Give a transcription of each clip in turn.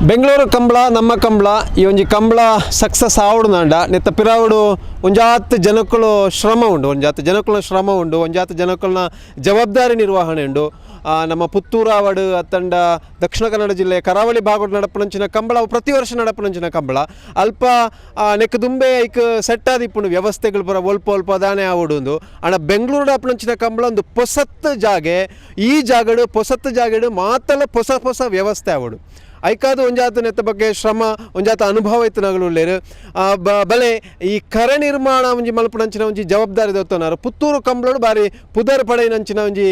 ಬೆಂಗಳೂರು ಕಂಬಳ ನಮ್ಮ ಕಂಬಳ. ಈ ಒಂಜಿ ಕಂಬಳ ಸಕ್ಸಸ್ ಆವಡುನಾಂಡ ನೆತ್ತ ಪಿರಾವುಡು ಒಂಜಾತ್ ಜನಕ್ಕುಲು ಶ್ರಮ ಉಂಡು, ಒಂಜಾತ್ ಜನಕ್ಕುಲ ಶ್ರಮ ಉಂಡು, ಒಂಜಾತ್ ಜನಕ್ಕುಲ್ನ ಜವಾಬ್ದಾರಿ ನಿರ್ವಹಣೆ ಉಂಡು. ನಮ್ಮ ಪುತ್ತೂರಾವಡು ಅತ್ತಂಡ ದಕ್ಷಿಣ ಕನ್ನಡ ಜಿಲ್ಲೆ ಕರಾವಳಿ ಭಾಗಡ್ ನಡಪುನಂಚಿನ ಕಂಬಳ ಅವು ಪ್ರತಿ ವರ್ಷ ನಡಪುನಂಚಿನ ಕಂಬಳ. ಅಲ್ಪ ನೆಕ್ ದುಂಬೆ ಐಕ್ ಸೆಟ್ ಆದಿಪ್ಪುಂಡು ವ್ಯವಸ್ಥೆಗಳು ಪೂರ, ಒಲ್ಪ ಒಲ್ಪ ದಾನೆ ಆವಡುಂದು. ಆಂಡ ಬೆಂಗಳೂರು ಅಪುನಂಚಿನ ಕಂಬಳ ಒಂದು ಪೊಸತ್ ಜಾಗೆ. ಈ ಜಾಗಡು ಪೊಸತ್ ಜಾಗೆಡು ಮಾತಲ ಪೊಸ ಪೊಸ ವ್ಯವಸ್ಥೆ ಆವಡು. ಐಕಾದ ಒಂಜಾತ ನೆತ್ತ ಬಗ್ಗೆ ಶ್ರಮ, ಒಂಜಾತ ಅನುಭವ ಇತ್ತಿನಗಳು ಉಲ್ಲೇರು. ಬಲೆ ಈ ಕರೆ ನಿರ್ಮಾಣ ಒಂಜಿ ಮಲ್ಪುನಂಚಿನ ಒಂಜಿ ಜವಾಬ್ದಾರಿ ದೆತ್ತೊನಾರು. ಪುತ್ತೂರು ಕಂಬಳಡು ಬಾರಿ ಪುದರ್ ಪಡೆಯಿನಂಚಿನ ಒಂಜಿ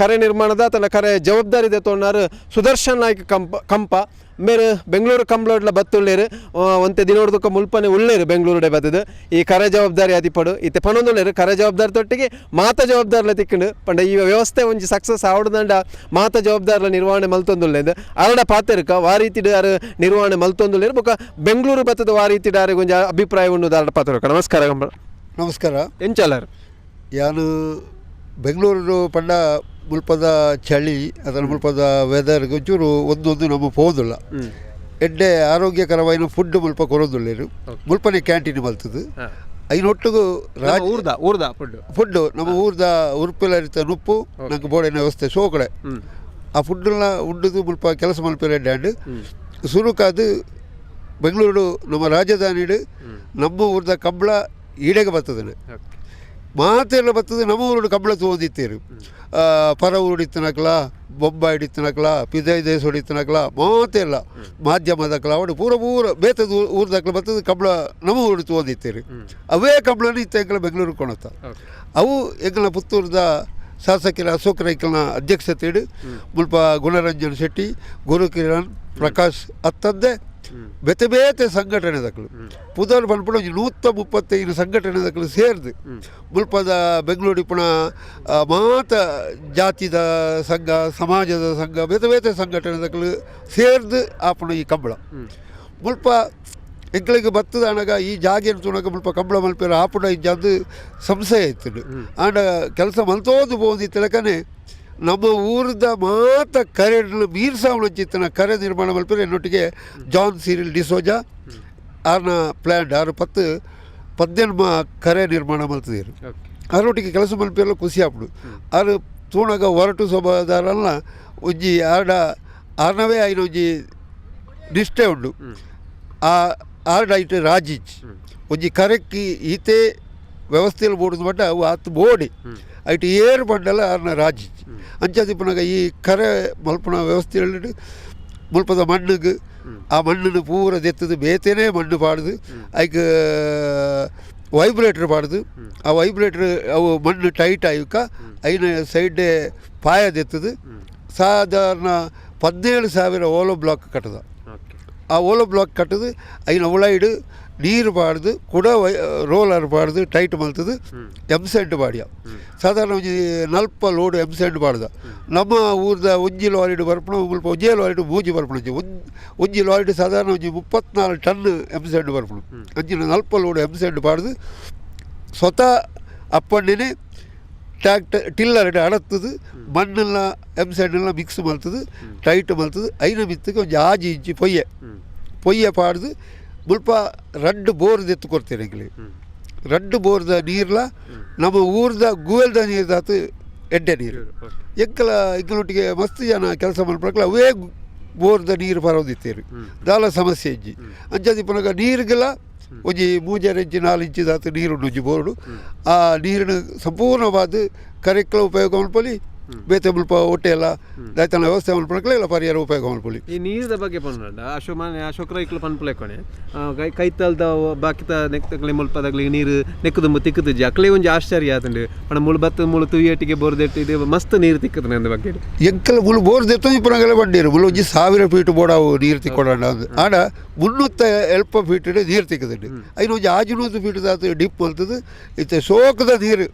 ಕರೆ ನಿರ್ಮಾಣದ ತನ್ನ ಕರೆ ಜವಾಬ್ದಾರಿ ದೆತ್ತೊನಾರು ಸುದರ್ಶನ್ ನಾಯ್ಕ ಕಂಪ ಕಂಪ ಮೇರು ಬೆಂಗಳೂರು ಕಂಬಳಡ್ಲ ಬತ್ತುಳ್ಳೇರು. ಒಂತೆ ದಿನೋಡ್ದಕ್ಕ ಮುಲ್ಪನೆ ಉಳ್ಳೇರು. ಬೆಂಗಳೂರುಡೆ ಬತ್ತದು ಈ ಕರೆ ಜವಾಬ್ದಾರಿ ಆದಿಪ್ಪಡು ಇತ್ತೆ ಪನೊಂದುಳ್ಳೇರು. ಕರೆ ಜವಾಬ್ದಾರಿ ತೊಟ್ಟಿಗೆ ಮಾತ ಜವಾಬ್ದಾರಿಲ ತಿಕ್ಕಂಡು ಪಂಡ ಈ ವ್ಯವಸ್ಥೆ ಒಂಜಿ ಸಕ್ಸಸ್ ಆವಡ್ದಂಡ ಮಾತ ಜವಾಬ್ದಾರಿಲ ನಿರ್ವಹಣೆ ಮಲ್ತೊಂದುಲ್ಲೇಂದು ಅರಡ ಪಾತೆರ್ಕ. ವಾ ರೀತಿಡ್ ಅರು ನಿರ್ವಹಣೆ ಮಲ್ತೊಂದುಲ್ಲೇರು ಬೊಕ ಬೆಂಗಳೂರು ಬತ್ತದ ವಾ ರೀತಿಡ್ ಆರೆಗ್ ಒಂಜಿ ಅಭಿಪ್ರಾಯ ಉಂಡು ಅರಡ ಪಾತೆರ್ಕ. ನಮಸ್ಕಾರ ಕಂಬಳ. ನಮಸ್ಕಾರ. ಎಂಚಲರ್? ಯಾನು ಬೆಂಗಳೂರು ಪಂಡ ಮುಲ್ಪದ ಚಳಿ ಅದರ ಮುಲ್ಪದ ವೆದರ್ ಒಂಚೂರು ಒಂದೊಂದು ನಮ್ಮ ಪೋದುಲ್ಲ. ಎಡ್ಡೆ ಆರೋಗ್ಯಕರವಾಯಿನ ಫುಡ್ ಮುಲ್ಪ ಕೊರೊಂದುಲ್ಲೇರು. ಮುಲ್ಪನೆ ಕ್ಯಾಂಟೀನ್ ಮಲ್ತದು. ಐನೊಟ್ಟಿಗೂ ರಾಜ್ ಊರ್ದ ಊರ್ದ ಫುಡ್. ಫುಡ್ಡು ನಮ್ಮ ಊರ್ದ ಉರುಪಿಲ ಇರ್ತ ನುಪ್ಪು ನಂಗೆ ಬೋಡಿನ ವ್ಯವಸ್ಥೆ ಸೋಕಡೆ. ಆ ಫುಡ್ಡನ್ನ ಉಂಡುದು ಮುಲ್ಪ ಕೆಲಸ ಮಲ್ಪೆರೆ ಎಡ್ಡೆ. ಆಂಡ್ ಸುರುಕಾದು ಬೆಂಗಳೂರು ನಮ್ಮ ರಾಜಧಾನಿಡು ನಮ್ಮ ಊರ್ದ ಕಂಬಳ ಈಡೆಗೆ ಬರ್ತದೆ, ಮಾತೆಲ್ಲ ಬರ್ತದೆ. ನಮ್ಮ ಊರುಡು ಕಂಬಳ ತೂವೊಂದಿತ್ತೇರು. ಪರ ಊರುಡು ಇತ್ತನಕ್ಲ, ಬೊಂಬಾಯಿಡ್ ಇತ್ತನಕ್ಲ, ಪಿದೈ ದೇಶೋಡು ಇತ್ತನಕ್ಲ, ಮಾತೆಲ್ಲ ಮಾಧ್ಯಮದಕ್ಲ ಅವಡು ಪೂರ ಪೂರ ಬೇತದ ಊರ್ದಕ್ಲ ಬರ್ತದೆ. ಕಂಬಳ ನಮ್ಮ ಊರುಡು ತೂವೊಂದಿತ್ತೇರು. ಅವೇ ಕಂಬಳನ ಇತ್ತ ಎಂಕಲ ಬೆಂಗಳೂರು ಕೊಣತ. ಅವು ಎಂಕಲ್ನ ಪುತ್ತೂರ್ದ ಶಾಸಕರ ಅಶೋಕ್ ರೈಕಲ್ನ ಅಧ್ಯಕ್ಷತೆಡು ಮುಲ್ಪ ಗುಣರಂಜನ್ ಶೆಟ್ಟಿ, ಗುರುಕಿರಣ್ ಪ್ರಕಾಶ್ ಅತ್ತಂದೆ ಬೇತೆ ಬೇತೆ ಸಂಘಟನೆದಕ್ಲು ಪುದರ್ ಪನ್ಪುನ ಒಂಜಿ 135 ಸಂಘಟನೆದಕ್ಲು ಸೇರ್ದು ಮುಲ್ಪದ ಬೆಂಗಳೂರು ಇಪ್ಪುನ ಮಾತ ಜಾತಿದ ಸಂಘ, ಸಮಾಜದ ಸಂಘ, ಬೇತೆ ಬೇತೆ ಸಂಘಟನೆದಕ್ಲು ಸೇರ್ದು ಆಪುನ ಈ ಕಂಬಳ. ಮುಲ್ಪ ಎಂಕ್ಲೆಗ್ ಬತ್ತದಾನಗ ಈ ಜಾಗೆನ್ ತೂನಗ ಮುಲ್ಪ ಕಂಬಳ ಮಲ್ಪೆರ ಆಪುಂಡ ಇಜ್ಜಂದು ಸಂಶಯ ಇತ್ತುಂಡು. ಆಂಡ ಕೆಲಸ ಮಲ್ತೋದು ಪೋವೊಂದಿತ್ತಲಕನೆ ನಮ್ಮ ಊರದ ಮಾತ ಕರೆ ಮೀರ್ಸಾವಣಂಚಿತ್ತನ ಕರೆ ನಿರ್ಮಾಣ ಮಲ್ಪೆರೆ ಎನ್ನೊಟ್ಟಿಗೆ ಜಾನ್ ಸಿರಿಲ್ ಡಿಸೋಜಾ ಆರ್ನ ಪ್ಲ್ಯಾಂಟ್ ಆರು ಪತ್ತು ಪದ್ದೆನ್ಮ ಕರೆ ನಿರ್ಮಾಣ ಮಲ್ತದೇರು. ಆರೊಟ್ಟಿಗೆ ಕೆಲಸ ಮಲ್ಪೆಲ್ಲ ಖುಷಿ ಆಪುಂಡು. ಆರು ತೂನಗ ಒರಟು ಸ್ವಭಾವದಾರಲ್ಲ. ಒಂಜಿ ಆರ್ಡ ಆರ್ನವೇ ಆಯ್ನ ಒಂಜಿ ನಿಷ್ಠೆ ಉಂಡು. ಆ ಆರ್ಡ ಐಟ್ ರಾಜಿಚ್ ಒಂಜಿ ಕರೆಕ್ಟ್ ಈತೆ ವ್ಯವಸ್ಥೆಯಲ್ಲಿ ಬೋಡುದು ಬಟ್ ಅವು ಆತ್ ಬೋಡಿ ಐಟ್ ಏರು ಬಂಡಲ ಆರ್ನ ರಾಜಿಚ್. ಅಂಚಾದಿಪ್ಪುನಗ ಈ ಕರೆ ಮಲ್ಪುನ ವ್ಯವಸ್ಥೆಯಲ್ಲಿ ಮುಲ್ಪದ ಮಣ್ಣಿಗೆ ಆ ಮಣ್ಣನ್ನು ಪೂರ ದೆತ್ತದು ಬೇತೆನೇ ಮಣ್ಣು ಪಾಡ್ದು ಐಕ್ ವೈಬ್ರೇಟರ್ ಪಾಡ್ದು, ಆ ವೈಬ್ರೇಟರ್ ಅವು ಮಣ್ಣು ಟೈಟ್ ಆಯುಕ ಐನ ಸೈಡ್ ಪಾಯ ದೆತ್ತದು ಸಾಧಾರಣ 17,000 ಓಲೋ ಬ್ಲಾಕ್ ಕಟ್ಟದ. ಆ ಓಲೋ ಬ್ಲಾಕ್ ಕಟ್ಟದು ಐನ ಉಳೈಡು ನೀರು ಪಾಡ್ದು ಕುಡ ವೈ ರೋಲರ್ ಪಾಡ್ದು ಟೈಟ್ ಮಲ್ತದು ಎಮ್ ಸೆಂಟ್ ಪಾಡ್ಯ. ಸಾಧಾರಣ ಒಂಜಿ ನಲ್ಪ ಲೋಡು ಎಮ್ ಸೆಂಟ್ ಪಾಡ್ದ. ನಮ್ಮ ಊರ್ದ ಒಂಜಿ ಲಾರಿಡ್ ಬರ್ಪುಣ ಮುಲ್ಪ ಒಂಜೇ ಲಾರಿಡ್ ಮೂಜಿ ಬರ್ಪುಣ. ಒಂಜಿ ಒಂಜಿ ಲಾರಿಡ್ ಸಾಧಾರಣ ಒಂಜಿ 34 ಟನ್ ಎಮ್ ಸೆಂಟ್ ಬರ್ಪುಣ. ಅಂಚಿನ ನಲ್ಪ ಲೋಡು ಎಮ್ ಸೆಂಟ್ ಪಾಡ್ದು ಸ್ವತಃ ಅಪ್ಪಣ್ಣನೇ ಟ್ಯಾಕ್ಟರ್ ಟಿಲ್ಲರ್ ಅಡತ್ತದು ಮಣ್ಣೆಲ್ಲ ಎಮ್ ಸೆಂಡೆಲ್ಲ ಮಿಕ್ಸ್ ಮಲ್ತದು ಟೈಟ್ ಮಲ್ತದು ಐನ ಮಿತ್ತಕ್ಕೆ ಒಂಜಿ ಆಜಿ ಇಂಚಿ ಪೊಯ್ಯೆ ಪೊಯ್ಯೆ ಪಾಡ್ದು ಮುಲ್ಪ ರಡ್ಡು ಬೋರ್ ದೆತ್ತು ಕೊಡ್ತೇನೆ ಎಂಕ್ಲೆ. ರಡ್ಡು ಬೋರ್ದ ನೀರ್ಲ ನಮ್ಮ ಊರ್ದ ಗುವೆಲ್ದ ನೀರು ದಾತು ಎಡ್ಡೆ ನೀರು. ಎಂಕಲ ಎಂಕಲೊಟ್ಟಿಗೆ ಮಸ್ತ್ ಜನ ಕೆಲಸ ಮಲ್ಪಕ್ಲ ಅವೇ ಬೋರ್ದ ನೀರು ಪರವದಿತ್ತೇರು. ದಾಲ ಸಮಸ್ಯೆ ಇಜ್ಜಿ. ಅಂಚಾದಿಪ್ಪುನಗ ನೀರುಗೆಲ್ಲ ಒಂಜಿ ಮೂಜರೆ ಇಂಚಿ ನಾಲು ಇಂಚಿ ದಾತು ನೀರುಂಡು ಒಂಜಿ ಬೋರ್ಡು. ಆ ನೀರಿನ ಸಂಪೂರ್ಣವಾದ ಕರೆಕ್ಲ ಉಪಯೋಗ ಮಲ್ಪೊಲಿ, ಬೇತೆ ಮುಲ್ಪ ಒಟ್ಟೆ ಎಲ್ಲ ದಾಯ್ತನ ವ್ಯವಸ್ಥೆ ಮಲ್ಪನಕ್ಲೆ ಎಲ್ಲ ಪರಿಹಾರ ಉಪಯೋಗ ಮಲ್ಪೊಲಿ. ಈ ನೀರ್ದ ಬಗ್ಗೆ ಪನ್ಪುಂಡ ಅಶೋಕ್ ಮಾನ್ಯ ಅಶೋಕ್ ರೈಕ್ಲು ಪನ್ಪುಲೆಕೊನೆ ಕೈತಲ್ದ ಬಾಕಿತ ನೆಕ್ತಕ್ಲೆ ಮುಲ್ಪದಗ್ಲಿ ನೀರು ನೆಕ್ಕುದುಂಬು ತಿಕ್ಕುದುಜಿ. ಅಕ್ಲೆ ಒಂಜಿ ಆಶ್ಚರ್ಯ ಆತುಂಡು ಪಂಡ ಮುಳು ಬತ್ತು ಮುಳು ತುಯ್ಯಟ್ಟಿಗೆ ಬೋರ್ದೆಟ್ಟು ಇದು ಮಸ್ತ್ ನೀರು ತಿಕ್ಕುದು ಅಂದ ಬಗ್ಗೆ. ಎಂಕಲ ಮುಳು ಬೋರ್ ದೆತ್ತು ಇಪ್ಪನಗಲ ಬಂಡೀರು ಮುಳು ಒಂಜಿ 1000 ಫೀಟ್ ಬೋಡಾವು ನೀರು ತಿಕ್ಕೊಡಂಡ. ಆಂಡ 370 ಫೀಟ್ ನೀರು ತಿಕ್ಕುದುಂಡು. ಐನ ಒಂಜಿ ಆಜಿನೂರು ಫೀಟ್ ದಾತು ಡಿಪ್ ಮಲ್ತದು ಇತ್ತೆ ಸೋಕದ ನೀರು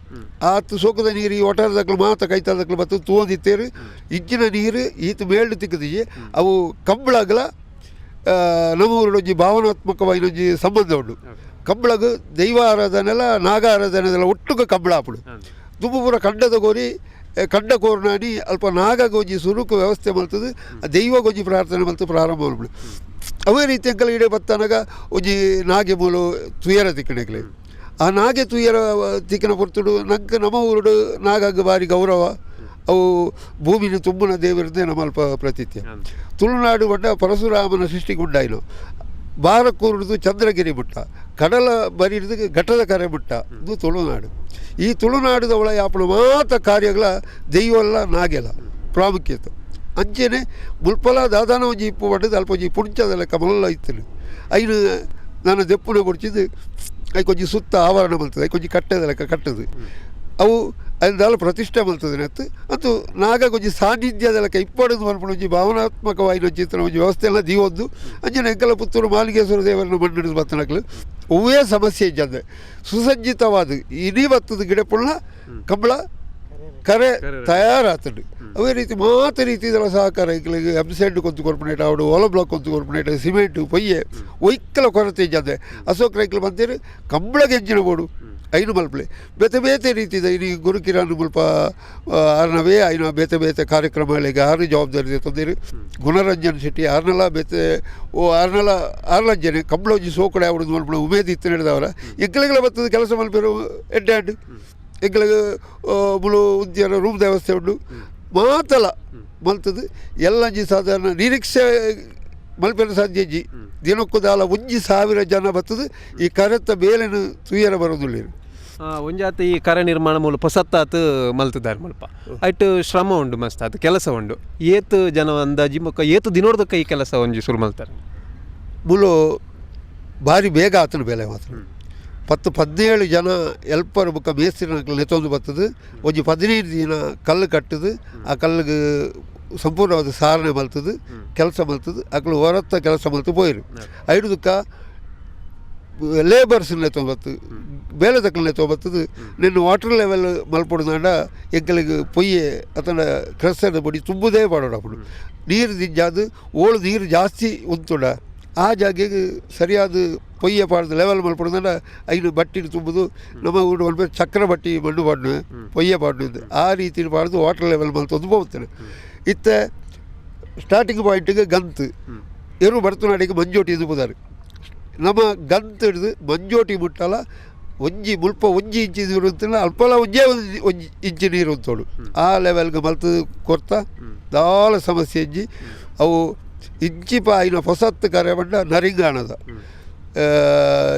ಆತು. ಸೋಕದ ನೀರು ಈ ಒಟಾರದಕ್ಲು ಮಾತ ಕೈತಲ್ದಕ್ಲು ಬತ್ತು ತೂವೊಂದಿತ್ತೇರು. ಇಂಚಿನ ನೀರು ಈತ ಮೇಲ್ಡ್ ತಿಕ್ಕುದಿಜಿ. ಅವು ಕಂಬಳಗಲ ನಮ್ಮ ಊರುಡು ಒಂಜಿ ಭಾವನಾತ್ಮಕವಾಯಿನ ಒಂಜಿ ಸಂಬಂಧ ಉಂಡು. ಕಂಬಳಗ್ ದೈವ ಆರಾಧನೆಲ್ಲ ನಾಗ ಆರಾಧನೆಲ್ಲ ಒಟ್ಟುಗ ಕಂಬಳ ಆಪುಂಡು. ದುಂಬು ಪೂರ ಕಂಡದ ಕೋರಿ ಕಂಡ ಕೋರ್ನಾನಿ ಅಲ್ಪ ನಾಗಗೊಂಜಿ ಸುರುಕು ವ್ಯವಸ್ಥೆ ಮಲ್ತದು ದೈವಗೊಂಜಿ ಪ್ರಾರ್ಥನೆ ಮಲ್ತು ಪ್ರಾರಂಭ ಮಲ್ಪುಂಡು. ಅವೇ ರೀತಿ ಅಂಕಲ್ ಇಡೆ ಬತ್ತನಗ ಒಂಜಿ ನಾಗೆ ಮೂಲು ತುಯರ ತಿಕ್ಕಣೆಗ್ಲೆ ಆ ನಾಗೆ ತುಯರ ತಿಕ್ಕನ ಪೊರ್ತುಡು ನಂಗೆ ನಮ್ಮ ಊರುಡು ನಾಗಾಗ ಭಾರಿ ಗೌರವ. ಅವು ಭೂಮಿನ ತುಂಬುನ ದೇವರದ್ದೇ ನಮ್ಮ ಅಲ್ಪ ಪ್ರತೀತ್ಯ. ತುಳುನಾಡು ಬಣ್ಣ ಪರಶುರಾಮನ ಸೃಷ್ಟಿಗುಂಡಾಯಿನು ಬಾರಕೂರುದು ಚಂದ್ರಗಿರಿ ಮುಟ್ಟ ಕಡಲ ಬರಿದು ಘಟದ ಕರೆ ಮುಟ್ಟ ಇದು ತುಳುನಾಡು. ಈ ತುಳುನಾಡುದ ಒಳ ಯಾಪಣ ಮಾತ ಕಾರ್ಯಗಳ ದೈವಲ್ಲ ನಾಗೆಲ ಪ್ರಾಮುಖ್ಯತೆ. ಅಂಚೆನೆ ಮುಲ್ಪಲ ದಾದಾನ ಒಂಜಿ ಇಪ್ಪು ಪಂಡದು ಅಲ್ಪ ಒಂಜಿ ಪುಂಚದ ಲೆಕ್ಕ ಮಲ್ಲ ಇತ್ತು. ಐನು ನಾನು ದೆಪ್ಪುನ ಕೊಡ್ಚಿದ್ದು ಐಕೊಂಜಿ ಸುತ್ತ ಆವರಣ ಮಲ್ತದೆ, ಐಕೊಂಜಿ ಕಟ್ಟದ ಲೆಕ್ಕ ಕಟ್ಟದು ಅವು ಅದೆಲ್ಲ ಪ್ರತಿಷ್ಠೆ ಮಲ್ತದೆ ನೆತ್ತು. ಅಂತೂ ನಾಗ ಒಂಜಿ ಸಾನ್ನಿಧ್ಯದ ಲೆಕ್ಕ ಇಪ್ಪಡದು ಮಲ್ಪುನ ಒಂಜಿ ಭಾವನಾತ್ಮಕವಾಯಿನ ಚಿತ್ರ ಒಂಜಿ ವ್ಯವಸ್ಥೆ ಎಲ್ಲ ದೀವೊಂದು. ಅಂಚನೆ ಎಂಕಲ ಪುತ್ತೂರು ಮಾಲಿಗೇಶ್ವರ ದೇವರನ್ನ ಮಣ್ಣಿಡಿದು ಬತ್ತನಕ್ಲು ಒವ್ವೇ ಸಮಸ್ಯೆ ಇಜ್ಜಂದೆ ಸುಸಜ್ಜಿತವಾದ ಇಡೀ ಬತ್ತದ ಗಿಡಪುಳ್ಳ ಕಂಬಳ ಕರೆ ತಯಾರಾತಂಡು. ಅವೇ ರೀತಿ ಮಾತ ರೀತಿದ ಸಹಕಾರ ಎಂಕ್ಲೆಗ್ ಎಬ್ಸೆಂಟ್ ಕೊಂತು ಕೊರ್ಪುನೇಟ್ ಆವಡು, ಓಲ ಬ್ಲಾಕ್ ಕೊಂತು ಕೊರ್ಪುನೇಟ್, ಸಿಮೆಂಟ್ ಪೊಯ್ಯೆ ಒಯ್ಕಲ ಕೊರತೆ ಇಜ್ಜಂದೆ ಅಶೋಕ್ ರೈಕ್ಲು ಬಂತೇರು ಕಂಬಳಗೆ ಎಂಚಿನ ಬೋಡು ಐನು ಮಲ್ಪಲೆ ಬೇತೆ ಬೇತೆ ರೀತಿದ ಇನಿ ಗುರುಕಿರಣ್ ಮುಲ್ಪ ಆರ್ನವೇ ಐನ ಬೇತೆ ಬೇತೆ ಕಾರ್ಯಕ್ರಮಗಳಿಗೆ ಆರು ಜವಾಬ್ದಾರಿ ತಂದಿರು. ಗುಣರಂಜನ್ ಶೆಟ್ಟಿ ಆರ್ನಲ ಬೇತೆ ಓ ಆರ್ನಲ ಆರ್ಲಂಜನೆ ಕಂಬಳ ಒಂಜಿ ಸೋಕಡೆ ಆವಡು ಮಲ್ಪುನ ಉಮೇದ್ ಇತ್ತು ನಡೆದವರ ಎಂಕ್ಲೆಗಳ ಬತ್ತದ ಕೆಲಸ ಮಲ್ಪೇರು ಎಡ್ಡೆ ಆಂಡ್ ಎಂಕ್ಲೆಗ್ ಮುಳು ಉದ್ಯಾನ ರೂಮ್ ವ್ಯವಸ್ಥೆ ಉಂಡು ಮಾತಲ ಮಲ್ತದು ಎಲ್ಲಂಜಿ ಸಾಧಾರಣ ನಿರೀಕ್ಷೆ ಮಲ್ಪೆರ ಸಾಧ್ಯ ಇಜ್ಜಿ. ದಿನಕ್ಕೂ ದಾಲ 1000 ಜನ ಬತ್ತದು ಈ ಕರೆತ್ತ ಬೇಲೆನು ತುಯ್ಯರ ಬರೋದಿಲ್ಲ. ಒಂಜಾತ ಈ ಕರೆ ನಿರ್ಮಾಣ ಮೂಲ ಪೊಸತ್ತಾತ್ ಮಲ್ತದಾರ್ ಮಲ್ಪ ಐಟ್ ಶ್ರಮ ಉಂಡು ಮಸ್ತ್ ಅದು ಕೆಲಸ ಉಂಡು. ಏತ್ ಜನ ಅಂದಾಜಿ ಬೊಕ್ಕ ಏತ್ ದಿನೋರ್ದಕ್ಕ ಈ ಕೆಲಸ ಒಂಜಿ ಶುರು ಮಲ್ತಾರೆ? ಮುಲು ಭಾರಿ ಬೇಗ ಆತನ ಬೇಲೆ ಮಾತ್ರ 10-17 ಜನ ಎಲ್ಪರ್ ಬೊಕ್ಕ ಮೇಸ್ತ್ರಿನಕ್ಲು ನೆತ್ತೊಂದು ಬತ್ತದು ಒಂಜಿ 15 ದಿನ ಕಲ್ಲು ಕಟ್ಟುದು ಆ ಕಲ್ಲಿಗೆ ಸಂಪೂರ್ಣವಾದ ಸಾರಣೆ ಮಲ್ತದು ಕೆಲಸ ಮಲ್ತದು ಅಕ್ಲು ಹೊರತ್ತ ಕೆಲಸ ಮಲ್ತು ಪೋಯಿರು. ಐಡುದಕ್ಕ ಲೇಬರ್ಸ್ ನೆತ್ತೊಂದು ಬತ್ತು ಬೇಲೆ ತಕ್ಕಲು ನೆತ್ತೊಂದು ಬತ್ತದು ನಿನ್ನ ವಾಟರ್ ಲೆವೆಲ್ ಮಲ್ಪೊಡುದಾಂಡ ಎಂಕಲಿಗೆ ಪೊಯ್ಯೆ ಅತನ ಕ್ರಸ್ಸದ ಬೊಡಿ ತುಂಬುದೇ ಪಾಡೋಡು. ಅప్పుడు ನೀರು ದಿಂಜಾದು ಓಳು ನೀರು ಜಾಸ್ತಿ ಉಂತುಂಡ ಆ ಜಾಗೆಗೆ ಸರಿಯಾದ ಪೊಯ್ಯೆ ಪಾಡ್ದು ಲೆವೆಲ್ ಮಲ್ಪೊಡುದಾಂಡ ಐನು ಬಟ್ಟಿನ ತುಂಬುದು ನಮ್ಮ ಊರು ಮಲ್ಪ ಚಕ್ರ ಬಟ್ಟಿ ಮಣ್ಣು ಪಾಡ್ನು ಪೊಯ್ಯೆ ಪಾಡ್ನು ಆ ರೀತಿ ಪಾಡ್ದು ವಾಟರ್ ಲೆವೆಲ್ ಮಲ್ತೊಂದು ಹೋಗ್ತಾನೆ. ಇತ್ತ ಸ್ಟಾರ್ಟಿಂಗ್ ಪಾಯಿಂಟಿಗೆ ಗಂತು ಎರು ಬರ್ತನಾಡಿಗೆ ಮಂಜೋಟಿ ಇದು ಪುದಾರು ನಮ್ಮ ಗಂತು ಹಿಡಿದು ಮಂಜೋಟಿ ಮುಟ್ಟಲ ಒಂಜಿ ಮುಲ್ಪ ಒಂಜಿ ಇಂಚಿ ನೀರು ಅಂತಿಲ್ಲ ಅಲ್ಪಲ ಒಂಜೇ ಒಂಜಿ ಇಂಚಿ ನೀರು ಅಂತೋಡು ಆ ಲೆವೆಲ್ಗೆ ಮಲ್ತು ಕೊರ್ತ ದಾಲ ಸಮಸ್ಯೆ ಇಜ್ಜಿ. ಅವು ಇಂಚಿಪ ಐನ ಹೊಸತ್ತು ಕರೆ ಪಂಡ ನರಿಂಗಾಣದ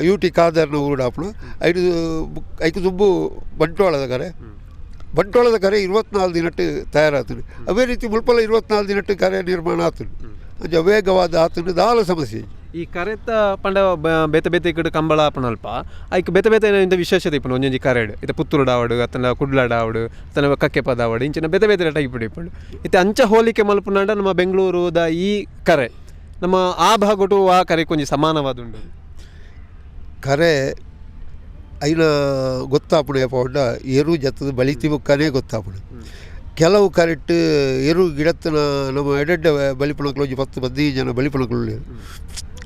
ಯು ಟಿ ಖಾದರ್ನ ಊರುಡಾಪುಣ ಐದು ಐಕು ದುಂಬು ಬಂಟ್ವಾಳದ ಕರೆ ಬಂಟ್ವಾಳದ ಕರೆ 24 ದಿನಟ್ಟು ತಯಾರಾತುಂಡು. ಅದೇ ರೀತಿ ಮುಲ್ಪಲ 24 ದಿನಟ್ಟು ಕರೆ ನಿರ್ಮಾಣ ಆತುಂಡು ಅಂಚ ವೇಗವಾದ ಆತುಂಡು ದಾಲ ಸಮಸ್ಯೆ ಇಜ್ಜಿ. ಈ ಕರೆತ್ತ ಪಂಡ ಬೇತೆ ಬೇತೆ ಕಡೆ ಕಂಬಳ ಆಪುನಲ್ಪ ಐಕ್ ಬೇತೆ ಬೇತೆ ಇಂತ ವಿಶೇಷತೆ ಇಪ್ಪುಂಡು. ಒಂಜೊಂಜಿ ಕರೆಡ್ ಇತ್ತೆ ಪುತ್ತೂರುಡ್ ಆವಡ್ ಅತ್ತಂಡ ಕುಡ್ಲಡ್ ಆವಡ್ ಅತ್ತಂಡ ಕಕ್ಕೆಪದ ಆವಡ್ ಇಂಚಿನ ಬೇತೆ ಬೇತೆ ಟೈಪ್ ಇಪ್ಪುಂಡು. ಇತ್ತೆ ಅಂಚ ಹೋಲಿಕೆ ಮಲ್ಪುನಾಂಡ ನಮ್ಮ ಬೆಂಗಳೂರುದ ಈ ಕರೆ ನಮ್ಮ ಆ ಭಾಗೊಟು ಆ ಕರೆಕ್ ಒಂಜಿ ಸಮಾನವಾದುಂಡು. ಕರೆ ಐನ ಗೊತ್ತಾಪುಂಡು ಏಪ ಪಂಡ ಎರು ಜತ್ತದ ಬಳಿತಿ ಬೊಕ್ಕನೇ ಗೊತ್ತಾಪುಂಡು. ಕೆಲವು ಕರೆಕ್ಟ್ ಎರು ಗಿಡತ್ತನ ನಮ್ಮ ಎಡೆಡ್ಡೆ ಬಲಿಪುನಕ್ಲು ಒಂಜಿ 10-15 ಜನ ಬಲಿಪುನಕ್ಲು ಉಲ್ಲೆರ್.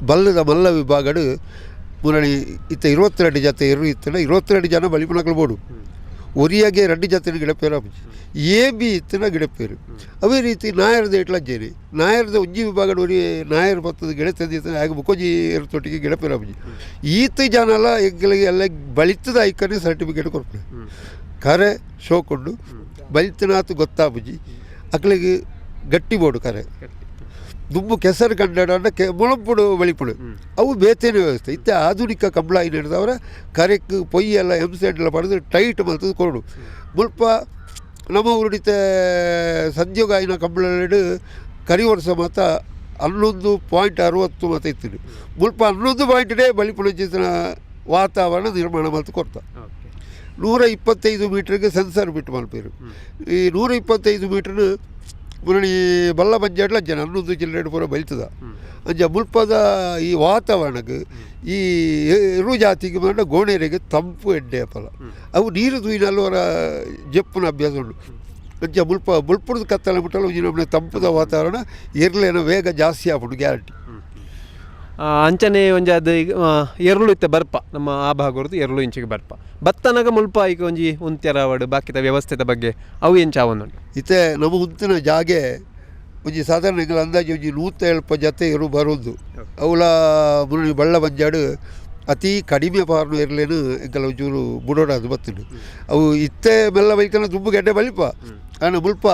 ಬಲ್ಲದ ಮಲ್ಲ ವಿಭಾಗಡ್ ಮುರಣಿ ಇತ್ತ 22 ಜತೆ ಎರು ಇತ್ತಂಡ 22 ಜನ ಬಲಿಪುನಕ್ಲು ಬೋಡು ಒರಿಯಾಗೆ 2 ಜತೆನ ಗಿಡಪೇರು ಆಪುಜಿ ಎ ಬಿ ಇತ್ತಂಡ ಗಿಡಪೇರು. ಅವೇ ರೀತಿ ನಾಯರ್ದ ಇಟ್ಲಂಚೇರಿ ನಾಯರ್ದ ಒಂಜಿ ವಿಭಾಗಡ್ ಒರಿ ನಾಯರ್ ಬತ್ತದ ಗಿಡ ತಂದಿತ್ತ ಆಗ ಬುಕ್ಕೊಂಜಿ ಎರು ತೊಟ್ಟಿಗೆ ಗಿಡಪೇರು ಆಪುಜಿ. ಈತ್ ಜನಲ ಎಂಕಲಿಗೆ ಎಲ್ಲ ಬಲಿತದ ಐಕನೆ ಸರ್ಟಿಫಿಕೇಟ್ ಕೊರ್ಪುನೆ ಕರೆ ಶೋಕುಂಡು ಬಲಿತನಾತು ಗೊತ್ತಾಪುಜಿ ಅಕ್ಲೆಗ್ ಗಟ್ಟಿ ಬೋಡು ಕರೆ ದುಂಬು ಕೆಸರು ಕಂಡಡ ಮೊಳಂಪುಡು ಬಳಿಪುಡು ಅವು ಬೇತೇನೆ ವ್ಯವಸ್ಥೆ. ಇತ್ತೆ ಆಧುನಿಕ ಕಂಬಳ ಹಿಡಿದವರ ಕರೆಕ್ ಪೊಯ್ಯೆಲ್ಲ ಎಮ್ ಸೆಂಡ್ ಪಡೆದು ಟೈಟ್ ಮಲ್ತದು ಕೊರಡು. ಮುಲ್ಪ ನಮ್ಮ ಊರುಡಿತೆ ಸದ್ಯೋಗ ಆಯಿನ ಕಂಬಳಡು ಕರಿ ವರ್ಷ ಮಾತ 11.60 ಮಾತ ಇತ್ತು. ಮುಲ್ಪ 11 ಪಾಯಿಂಟೇ ಬಳಿಪುಣಚಿತನ ವಾತಾವರಣ ನಿರ್ಮಾಣ ಮಲ್ತು ಕೊರ್ತ. 125 ಮೀಟ್ರಿಗೆ ಸೆನ್ಸರ್ ಬಿಟ್ಟು ಮಲ್ಪೇರು. ಈ 125 ಮೀಟ್ರ್ ಮುರಣಿ ಬಲ್ಲ ಬಂಜಾಡ್ಲ ಅಂಚನೆ 11 ಚಿಲ್ಲರೆ ಪೂರ ಬಲಿತದ ಅಂಚ ಮುಲ್ಪದ ಈ ವಾತಾವರಣಕ್ಕೆ ಈ ಎರು ಜಾತಿಗೆ ಮಾಡ ಗೋಣೆರಿಗೆ ತಂಪು ಎಡ್ಡೆ ಅಪ್ಪಲ ಅವು ನೀರು ತೂಯಿನಲ್ಲವರ ಜಪ್ಪುನ ಅಭ್ಯಾಸ ಉಂಟು. ಅಂಚ ಮುಲ್ಪ ಮುಲ್ಪುರದ ಕತ್ತಲೆ ಮುಟ್ಟಲು ಒಂಜಿ ನಮ್ಮನೆ ತಂಪುದ ವಾತಾವರಣ ಎರ್ಲೇನ ವೇಗ ಜಾಸ್ತಿ ಆಪುಂಡು ಗ್ಯಾರಂಟಿ. ಅಂಚನೆ ಒಂಜಿ ಅದು ಎರುಳು ಇತ್ತೆ ಬರ್ಪ ನಮ್ಮ ಆ ಭಾಗರ್ದು ಎರುಳು ಇಂಚಿಗೆ ಬರ್ಪ ಬತ್ತನಗ ಮುಲ್ಪ ಈಗ ಒಂಜಿ ಉಂತ್ಯರ ಆವಡ್ ಬಾಕಿದ ವ್ಯವಸ್ಥೆದ ಬಗ್ಗೆ ಅವು ಎಂಚ ಆವೊಂದುಂಡು. ಇತ್ತೆ ನಮ್ಮ ಉಂತಿನ ಜಾಗೆ ಒಂಜಿ ಸಾಧಾರಣ ಎಂಕಲ್ ಅಂದಾಜಿ ಒಂಜಿ 170 ಜತೆ ಎರು ಬರೋದು. ಅವಲ ಮುರುಳಿ ಬಳ್ಳ ಬಂಜಾಡು ಅತಿ ಕಡಿಮೆ ಪಾರ್ನು ಎರ್ಲೇನು ಎಂಕಲ್ ಒಂಚೂರು ಬುಡೋಡಾದು ಬತ್ತುಂಡು. ಅವು ಇತ್ತೆ ಮೆಲ್ಲ ಬೈಕನ ದುಂಬು ಗೆಡ್ಡೆ ಬಲಿಪ ಆಂಡ ಮುಲ್ಪ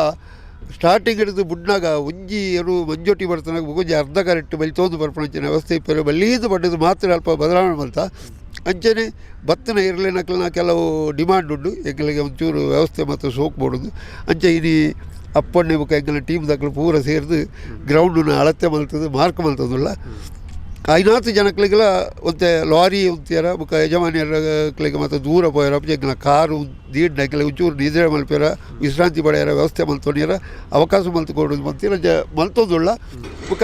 ಸ್ಟಾರ್ಟಿಂಗ್ ಹಿಡಿದು ಬುಡ್ನಾಗ ಒಂಜಿ ಎರು ಮಂಜೊಟ್ಟಿ ಬರ್ತನಾಗ ಒಂಜಿ ಅರ್ಧ ಕರೆಕ್ಟ್ ಬಲಿ ತೋಂದು ಬರ್ಪಣಂಚಿನ ವ್ಯವಸ್ಥೆ ಇಪ್ಪರು ಬಲ್ಲೀದು ಪಡ್ಡದು ಮಾತ್ರ ಅಲ್ಪ ಬದಲಾವಣೆ ಮಲ್ತ. ಅಂಚನೆ ಬತ್ತಿನ ಇರ್ಲೇನಕ್ಲನ ಕೆಲವು ಡಿಮಾಂಡ್ ಉಂಡು, ಎಂಕಲಿಗೆ ಒಂಚೂರು ವ್ಯವಸ್ಥೆ ಮತ್ತು ಸೋಕ್ ಬೋಡುದು. ಅಂಚೆ ಇನಿ ಅಪ್ಪಣ್ಣೆ ಬೊಕ ಎಂಕಲ್ನ ಟೀಮ್ ದಕ್ಲು ಪೂರ ಸೇರ್ದು ಗ್ರೌಂಡನ್ನ ಅಳತೆ ಮಲ್ತದು ಮಾರ್ಕ್ ಮಲ್ತದುಲ್ಲ. ಐನಾತ್ ಜನಕ್ಲೆಗ್ಲ ಒಂತೆ ಲಾರಿ ಉಂತಿಯರ ಬೊಕ ಯಜಮಾನಿಯರ್ಕ್ಲೆಗ್ ಮಾತ ದೂರ ಪೋಯರ ಎಂಕಲ್ನ ಕಾರು ದೀಡ್ನ ಎಂಕಲೆ ಒಂಚೂರು ನಿದ್ರೆ ಮಲ್ಪೆರ ವಿಶ್ರಾಂತಿ ಪಡೆಯರ ವ್ಯವಸ್ಥೆ ಮಲ್ತೊನಿಯರ ಅವಕಾಶ ಮಲ್ತು ಕೊಡೋದು ಮಂತಿರ ಅಂಚ ಮಲ್ತೊಂದುಳ್ಳ. ಬೊಕ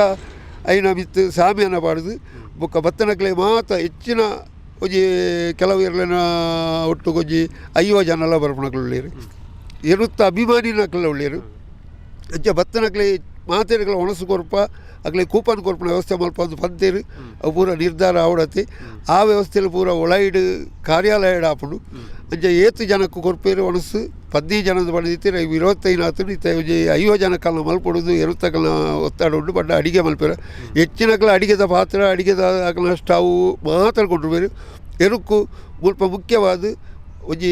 ಐನ ಮಿತ್ತು ಸಾಮಿಯಾನ ಪಾಡುದು ಬೊಕ ಬತ್ತನಕ್ಲೆ ಮಾತ ಹೆಚ್ಚಿನ ಒಂಜಿ ಕೆಲವು ಇರ್ಲೆನ ಒಟ್ಟುಗೊಂಜಿ 50 ಜನಲ ಬರ್ಪುನಕ್ಲು ಉಳ್ಳೇರು, ಎರುತ್ತ ಅಭಿಮಾನಿನಕ್ಲೆಲ ಉಳ್ಳೇರು. ಅಂಚ ಬತ್ತನಕ್ಲೆ ಮಾತೆರ್ಗ್ಲ ಒಣಸು ಕೊರ್ಪ ಅಕ್ಲೆ ಕೂಪನ್ ಕೊರ್ಪುನ ವ್ಯವಸ್ಥೆ ಮಲ್ಪ ಒಂದು ಪಂತೇರು ಅವು ಪೂರ ನಿರ್ಧಾರ ಆವಡತಿ. ಆ ವ್ಯವಸ್ಥೆಯಲ್ಲಿ ಪೂರ ಒಳೈಡ್ ಕಾರ್ಯಾಲಯಡ್ ಆಪುಂಡು. ಅಂಚ ಏತ್ ಜನಕ್ಕೆ ಕೊರ್ಪೇರು ಒಣಸು 15 ಜನದ ಪಂಡಿತ್ತೀರ 25 ಆತುಂಡು. ಇತ್ತೆ ಒಂಜಿ 50 ಜನಕ್ಕಲ್ನ ಮಲ್ಪೊಡುದು ಎರುತ್ತಕಲ್ನ ಒತ್ತಡ ಉಂಡು. ಬಟ್ ಅಡಿಗೆ ಮಲ್ಪೆರ ಹೆಚ್ಚಿನಕ್ಲ ಅಡಿಗೆದ ಪಾತ್ರ ಅಡಿಗೆದ ಅಕಲ್ನ ಸ್ಟವ್ ಮಾತ್ರ ಕೊಟ್ಟುಬೇರು. ಎರುಕ್ಕು ಮುಲ್ಪ ಮುಖ್ಯವಾದ ಒಂಜಿ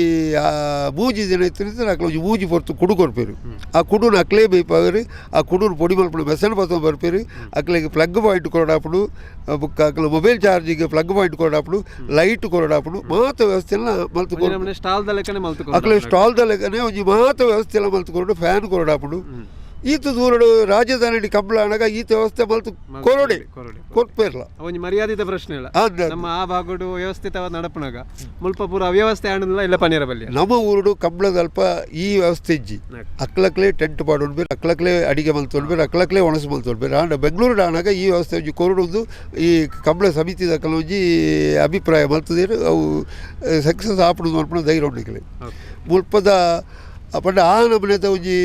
ಮೂಜಿ ದಿನ ಇತ್ತಿನ ಅಕ್ಲ ಒಂಜಿ ಮೂಜಿ ಪೊರ್ತು ಕುಡು ಕೊರ್ಪೇರು. ಆ ಕುಡುನ ಅಕ್ಲೇ ಬೇಯ್ಪಾವೇರು. ಆ ಕುಡುನು ಪೊಡಿ ಮಲ್ಪುನ ಮೆಸನ್ ಪತ್ತೊಂದು ಬರ್ಪೇರು. ಅಕ್ಲೆಗ್ ಪ್ಲಗ್ ಪಾಯಿಂಟ್ ಕೊರಡಾಪುಂಡು, ಬೊಕ್ಕ ಅಕ್ಲ ಮೊಬೈಲ್ ಚಾರ್ಜಿಗೆ ಪ್ಲಗ್ ಪಾಯಿಂಟ್ ಕೊರಡಾಪುಂಡು, ಲೈಟ್ ಕೊರಡಾಪುಂಡು, ಮಾತ ವ್ಯವಸ್ಥೆಲ ಮಲ್ತ್ ಕೊರ್ಪು. ಸ್ಟಾಲ್ ದ ಲೆಕ್ಕನೆ ಮಲ್ತ್ ಅಕ್ಲೆ ಸ್ಟಾಲ್ ದ ಲೆಕ್ಕನೆ ಒಂಜಿ ಮಾತ ವ್ಯವಸ್ಥೆಲ ಮಲ್ತ್ ಕೊರಡು, ಫ್ಯಾನ್ ಕೊರಡಾಪುಂಡು. ಈತ ದೂರಡು ರಾಜಧಾನಿ ಕಂಬಳ ಅಣಗ ಈತ ವ್ಯವಸ್ಥೆ ಮಲ್ತ್ ಕೊರಡೆ ಕೊರ್ಪೇರ್ಲ. ಒಂಜಿ ಮರ್ಯಾದಿತ ಪ್ರಶ್ನೆ ಇಲ್ಲ. ನಮ್ಮ ಆ ಭಾಗಡು ವ್ಯವಸ್ಥಿತವಾದ ನಡಪುನಾಗ ಮುಲ್ಪ ಪೂರ ಅವ್ಯವಸ್ಥೆ ಆಂಡಲ ಇಲ್ಲ ಪನೀರ ಬಲ್ಲಿ. ನಮ್ಮ ಊರುಡು ಕಂಬಳದಲ್ಪ ಈ ವ್ಯವಸ್ಥೆ ಇಜ್ಜಿ. ಅಕ್ಲಕ್ಲೆ ಟೆಂಟ್ ಪಾಡೊಂಡು ಬೇರೆ, ಅಕ್ಲಕ್ಲೆ ಅಡಿಗೆ ಮಲ್ತೊಂಡು ಬೇರೆ, ಅಕ್ಲಕ್ಲೆ ಒಣಸು ಮಲ್ತೊಂಡು ಬೇರೆ. ಆಂಡ ಬೆಂಗಳೂರು ಆನಾಗ ಈ ವ್ಯವಸ್ಥೆ ಒಂಜಿ ಕೊರಡೊಂದು ಈ ಕಂಬಳ ಸಮಿತಿದ ಒಂಜಿ ಅಭಿಪ್ರಾಯ ಮಲ್ತದೇರು. ಅವು ಸಕ್ಸಸ್ ಆಪುಂಡು ಮಲ್ಪುನ ಧೈರ್ಯ ಉಂಡು ಮುಲ್ಪದ. ಪಂಡ ಆ ನಮೂನೆದ ಒಂಜಿ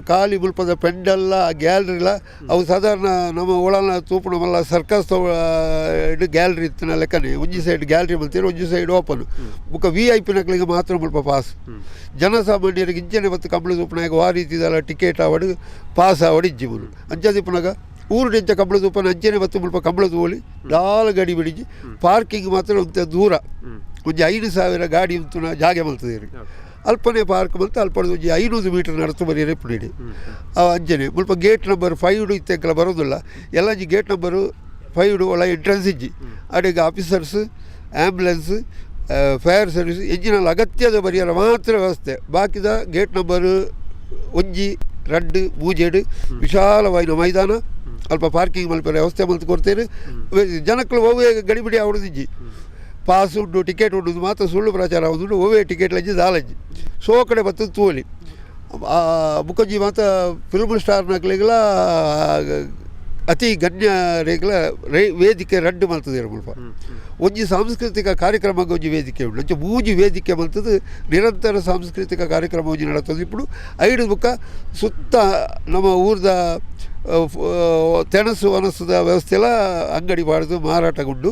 ಖಾಲಿ ಮುಲ್ಪದ ಪೆಂಡಲ್ಲ ಗ್ಯಾಲರಿಲ ಅವು ಸಾಧಾರಣ ನಮ್ಮ ಒಳನ ತೂಪುನ ಮಲ್ಲ ಸರ್ಕಸ್ ಇಡು ಗ್ಯಾಲರಿ ಇತ್ತಿನ ಲೆಕ್ಕನೆ ಒಂಜಿ ಸೈಡ್ ಗ್ಯಾಲರಿ ಮಲ್ತೀರು, ಒಂಜಿ ಸೈಡ್ ಓಪನ್. ಬೊಕ V I P ನಕ್ಲೆಗ್ ಮಾತ್ರ ಮುಲ್ಪ ಪಾಸ್. ಜನಸಾಮಾನ್ಯರಿಗೆ ಇಂಚನೆ ಮತ್ತು ಕಂಬಳ ತೂಪುನಾಗ ಆ ರೀತಿದಲ್ಲ ಟಿಕೆಟ್ ಆವಡ್ ಪಾಸ್ ಆವಡ್ ಇಜ್ಜಿ ಮುಲು. ಅಂಚ ದಿಪ್ಪುನಗ ಊರು ಇಂಚ ಕಂಬಳ ತೂಪನ ಅಂಚನೆ ಮತ್ತು ಮುಲ್ಪ ಕಂಬಳ ತೂವೊಲಿ ದಾಲ ಗಡಿ ಬಿಡಿಜಿ. ಪಾರ್ಕಿಂಗ್ ಮಾತ್ರ ಒಂತೆ ದೂರ ಒಂಜಿ 5000 ಗಾಡಿ ಉಂತುನ ಜಾಗೆ ಮಲ್ತದೇರು. ಅಲ್ಪನೆ ಪಾರ್ಕ್ ಮಲ್ತ ಅಲ್ಪ ಒಂಜಿ 500 ಮೀಟರ್ ನಡತು ಬರೀ ಪುಡಿಡಿ ಅಂಚನೆ ಮುಲ್ಪ ಗೇಟ್ ನಂಬರ್ 5 ಇತ್ತೆಂಕಲ ಬರೋದಿಲ್ಲ. ಎಲ್ಲ ಗೇಟ್ ನಂಬರು 5 ಒಳ ಎಂಟ್ರೆನ್ಸ್ ಇಜ್ಜಿ. ಅಡೆಗೆ officers, ambulance, fire service ಎಂಜಿನಲ್ಲಿ ಅಗತ್ಯದ ಬರಿಯರ ಮಾತ್ರ ವ್ಯವಸ್ಥೆ. ಬಾಕಿದ ಗೇಟ್ ನಂಬರ್ 1 2 3 ವಿಶಾಲವಾದ ಮೈದಾನ, ಅಲ್ಪ ಪಾರ್ಕಿಂಗ್ ಮಲ್ಪೆರ ವ್ಯವಸ್ಥೆ ಮಲ್ತು ಕೊಡ್ತೇನೆ. ಜನಕ್ಕಳು ಒವ್ವೇ ಗಡಿಬಿಡಿ ಆವಡುದಿಜ್ಜಿ. ಪಾಸ್ ಉಂಟು ಟಿಕೆಟ್ ಉಂಟು ಮಾತ್ರ ಸುಳ್ಳು ಪ್ರಚಾರ ಉಂಟು. ಒವ್ವೇ ಟಿಕೆಟ್ ಲಜ್ಜಿ ದಾಲಜ್ಜಿ ಸೋ ಕಡೆ ಬತ್ತದ ತೂವೊಲಿ. ಬುಕ್ಕೊಂಜಿ ಮಾತ ಫಿಲ್ಮ್ ಸ್ಟಾರ್ನಕ್ಲೆಗ್ಲ ಅತಿ ಗಣ್ಯರೆಗ್ಲ ವೇದಿಕೆ ರಡ್ಡು ಮಲ್ತದೇರು ಮುಲ್ಪ. ಒಂಜಿ ಸಾಂಸ್ಕೃತಿಕ ಕಾರ್ಯಕ್ರಮಕ್ಕೆ ಒಂಜಿ ವೇದಿಕೆ ಉಂಟು. ಅಂಚ ಮೂಜಿ ವೇದಿಕೆ ಮಲ್ತದು ನಿರಂತರ ಸಾಂಸ್ಕೃತಿಕ ಕಾರ್ಯಕ್ರಮ ಒಂಜಿ ನಡತದೆ ఇప్పుడు. ಐಡು ಬುಕ್ಕ ಸುತ್ತ ನಮ್ಮ ಊರ್ದ ತೆಣಸು ಒನಸುದ ವ್ಯವಸ್ಥೆ ಎಲ್ಲ ಅಂಗಡಿ ಬಾಡ್ದು ಮಾರಾಟಗುಂಡು.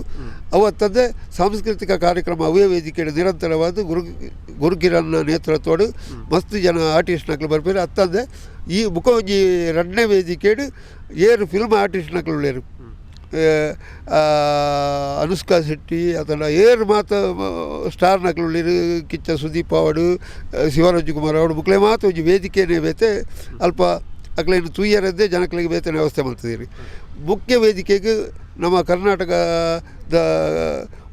ಅವತ್ತಂದೆ ಸಾಂಸ್ಕೃತಿಕ ಕಾರ್ಯಕ್ರಮ ಅವೇ ವೇದಿಕೆ ನಿರಂತರವಾದ ಗುರುಕಿರಣ್ನ ನೇತೃತ್ವಡು ಮಸ್ತ್ ಜನ ಆರ್ಟಿಸ್ಟ್ನಕ್ಲು ಬರ್ಪೇರು. ಅತ್ತಂದೆ ಈ ಬುಕ್ಕ ಒಂಜಿ ರಡ್ಡನೇ ವೇದಿಕೆಡು ಏರು ಫಿಲ್ಮ್ ಆರ್ಟಿಸ್ಟ್ನಕ್ಲು ಉಳ್ಳೇರು. ಅನುಷ್ಕಾ ಶೆಟ್ಟಿ ಅತಂಡ ಏರು ಮಾತ ಸ್ಟಾರ್ನಕ್ಲು ಉಳ್ಳೇರು. ಕಿಚ್ಚ ಸುದೀಪ್ ಅವಡು, ಶಿವರಾಜ್ ಕುಮಾರ್ ಅವಡು ಬುಕ್ಲೆ ಮಾತ ಒಂಜಿ ವೇದಿಕೆನೇ ಬೇತೆ. ಅಲ್ಪ ಅಕ್ಲೇನು ತೂಯರದ್ದೇ ಜನಕ್ಲೆಗ್ ಬೇತನೆ ವ್ಯವಸ್ಥೆ ಮಲ್ತದೀರಿ. ಮುಖ್ಯ ವೇದಿಕೆಗೆ ನಮ್ಮ ಕರ್ನಾಟಕದ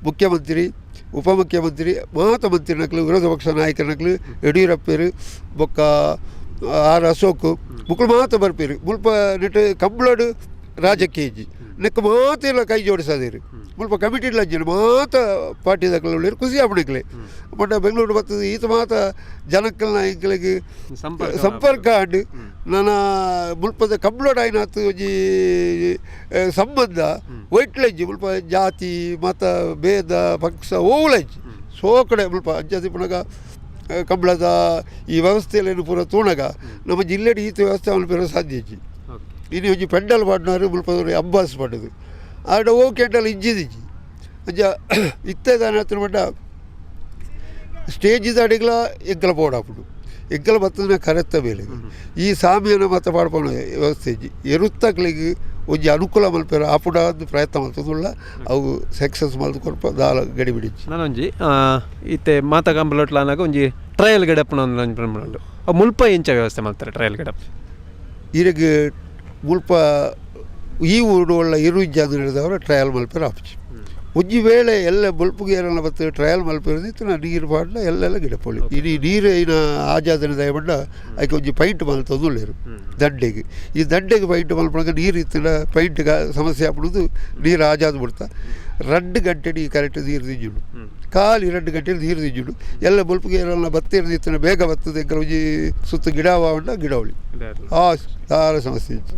ಮುಖ್ಯಮಂತ್ರಿ, ಉಪಮುಖ್ಯಮಂತ್ರಿ, ಮಾತ ಮಂತ್ರಿನಕ್ಲು, ವಿರೋಧ ಪಕ್ಷ ನಾಯಕನಕ್ಲು, ಯಡಿಯೂರಪ್ಪರು ಬೊಕ್ಕ ಆರ್ ಅಶೋಕ್ ಮುಕ್ಳು ಮಾತ ಬರ್ಪೇರು. ಮುಲ್ಪ ನೆಟ್ ಕಂಬ್ಳಡು ರಾಜಕೀಯ ಇಜ್ಜಿ. ನೆಕ್ ಮಾತೆಲ್ಲ ಕೈ ಜೋಡಿಸದೇರು. ಮುಲ್ಪ ಕಮಿಟಿ ಅಂಚಿನ ಮಾತ ಪಾರ್ಟಿದಕ್ಲು ಉಳ್ಳೇರು. ಖುಷಿ ಆಪುಂಡು ಬಟ್ ಬೆಂಗಳೂರು ಬರ್ತದೆ ಈತ ಮಾತ ಜನಕ್ಕಲ್ನ ಎಂಕ್ಲೆಗ್ ಸಂಪರ್ಕ ಆಂಡ್. ನನ ಮುಲ್ಪದ ಕಂಬ್ಳಡ್ ಆಯ್ನಾತ್ ಒಂಜಿ ಸಂಬಂಧ ಒಯ್ಟ್ಲಂಜಿ. ಮುಲ್ಪ ಜಾತಿ ಮತ ಭೇದ ಪಕ್ಷ ಓವುಲಂಜಿ ಸೋ ಕಡೆ ಮುಲ್ಪ ಅಂಚ ಪುನಗ ಕಂಬಳದ ಈ ವ್ಯವಸ್ಥೆಯಲ್ಲಿ ಪೂರ ತೂಣಗ ನಮ್ಮ ಜಿಲ್ಲೆಡ್ ಈತ ವ್ಯವಸ್ಥೆ ಮಲ್ಪೆರೆ ಸಾಧ್ಯ ಇಜ್ಜಿ. ಇನಿ ಒಂಜಿ ಪೆಂಡಲ್ ಪಾಡ್ನವರು ಮುಲ್ಪ ಅಂಬಾಸ್ ಪಾಡುದು ಆಡ ಓ ಕೆಂಡಲ್ ಇಜ್ಜಿದಿಜ್ಜಿ. ಅಂಚ ಇತ್ತೆ ದಾನೆ ಹತ್ರ ಮಟ್ಟ ಸ್ಟೇಜ್ ಅಡಿಗ್ಲ ಎಂಕಲ ಬೋಡಾಪುಂಡು. ಎಂಕಲ ಬತ್ತನ ಕರೆತ್ತ ಮೇಲೆ ಈ ಸಾಮಿಯನ ಮತ ಪಾಡ್ಪೋಣ ವ್ಯವಸ್ಥೆ ಇಜ್ಜಿ. ಎರುತ್ತಕ್ಲಿಗೆ ಒಂಜಿ ಅನುಕೂಲ ಮಲ್ಪೆರ ಆಪುಡ ಪ್ರಯತ್ನ ಮಲ್ತದುಳ್ಳ ಅವು ಸಕ್ಸಸ್ ಮಲ್ತು ಕೊರ್ಪ ದಾಲ ಗಡಿ ಬಿಡಿಚ್ಚಿ. ನಾನೊಂಜಿ ಇತ್ತೆ ಮಾತ ಕಂಬಳೊಟ್ಲಾನಾಗ ಒಂಜಿ ಟ್ರಯಲ್ ಗಡಪ್ಪನ ಒಂಜಿ ಉಂಡು. ಅವು ಮುಲ್ಪ ಎಂಚ ವ್ಯವಸ್ಥೆ ಮಲ್ತಾರೆ ಟ್ರಯಲ್ ಗಡಪ್? ಇರೆಗ್ ಮುಲ್ಪ ಈ ಊರು ಒಳ್ಳ ಇರು ಇಜ್ಜಾಂದು ಟ್ರಯಲ್ ಮಲ್ಪೆರ ಆಪುಜಿ. ಒಂಜಿ ವೇಳೆ ಎಲ್ಲ ಬೊಲ್ಪುಗೆ ಏರನ ಬತ್ತು ಟ್ರಯಲ್ ಮಲ್ಪೆರ ಇತ್ತು ನೀರು ಪಾಡ್ಲ ಎಲ್ಲೆಲ್ಲ ಗಿಡ ಪೊಳಿ. ಇಡೀ ನೀರು ಐನ ಆಜಾದನ ದಯಬಂಡ ಐಕೆ ಒಂಜಿ ಪೈಂಟ್ ಮಲ್ತೊಂದುಲ್ಲೆರ್ ದಂಡೆಗೆ. ಈ ದಂಡೆಗೆ ಪೈಂಟ್ ಮಲ್ಪನಗ ನೀರು ಇತ್ತಿನ ಪೈಂಟ್ ಸಮಸ್ಯೆ ಆಪುಡುದು, ನೀರು ಆಜಾದ್ ಬಿಡ್ತಾ. 2 ಗಂಟೆ ಈ ಕರೆಕ್ಟ್ ನೀರು ದಿಂಜುಂಡು, ಖಾಲಿ 2 ಗಂಟೆ ನೀರು ದಿಂಜುಂಡು. ಎಲ್ಲ ಬೊಲ್ಪುಗೆ ಏರನ ಬತ್ತೇರು ಇತ್ತಿನ ಬೇಗ ಬರ್ತದೆ. ಎಂಕಲ ಒಂಜಿ ಸುತ್ತ ಗಿಡ ಉಂಡ ಗಿಡವಳಿ ಆ ದಾಲ ಸಮಸ್ಯೆ ಇತ್ತು.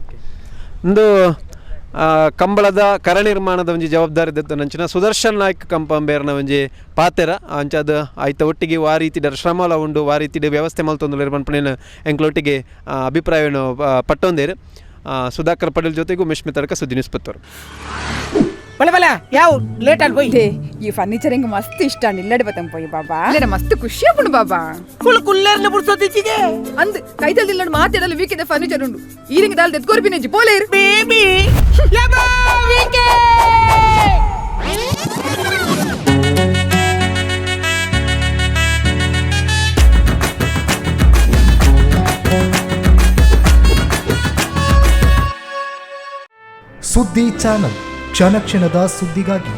ಒಂದು ಕಂಬಳದ ಕರ ನಿರ್ಮಾಣದ ಒಂಜಿ ಜವಾಬ್ದಾರಿ ದತ್ತನಂಚಿನ ಸುದರ್ಶನ್ ನಾಯ್ಕ್ ಕಂಪಂಬೇರ್ನ ಒಂಜಿ ಪಾತೆರ. ಅಂಚಾದ ಆಯ್ತ ಒಟ್ಟಿಗೆ ವಾ ರೀತಿದ ಶ್ರಮಲ ಉಂಡು, ವಾ ರೀತಿದ ವ್ಯವಸ್ಥೆ ಮಲ್ತೊಂದುಲ್ಲೆರ್ ಪನ್ಪುನೇನ್ ಎಂಕ್ಲೊಟ್ಟಿಗೆ ಅಭಿಪ್ರಾಯವನ್ನು ಪಟ್ಟೊಂದೇರು. ಸುಧಾಕರ್ ಪಟೇಲ್ ಜೊತೆಗೂ ಉಮೇಶ್ ಮಿತರ್ಕ, ಸುದ್ದಿ ನ್ಯೂಸ್, ಪುತ್ತೂರು. ಬಲೆ ಬಲೆ, ಯಾವ ಲೇಟ್ ಅಲ್ಲಿ ಹೋಯ್. ಈ ಫರ್ನಿಚರ್ ಹಿಂಗ್ ಮಸ್ತ್ ಇಷ್ಟ ನಿಲ್ಲಡೆ ಬತ್ತಂ ಪೋಯಿ ಬಾಬಾ. ಇಲ್ಲಡೆ ಮಸ್ತ್ ಖುಷಿ ಆಪುಂಡು ಬಾಬಾ. ಕುಲ್ ಕುಲ್ಲೇರ್ನ ಬುಡ್ಸೋದಿಚ್ಚಿಗೆ. ಅಂದ್ ಕೈತಲ್ ಇಲ್ಲಡ್ ಮಾತೆಡಲು ವೀಕೆದ ಫರ್ನಿಚರ್ ಉಂಡು. ಈರಿಂಗ್ ದಾಲ್ ದೆತ್ಕೋರ್ ಬಿನೆಜಿ ಪೋಲೇರ್. ಬೇಬಿ ಯಬಾ ವೀಕೆ. ಸುದ್ದಿ ಚಾನಲ್, ಕ್ಷಣ ಕ್ಷಣದ ಸುದ್ದಿಗಾಗಿ.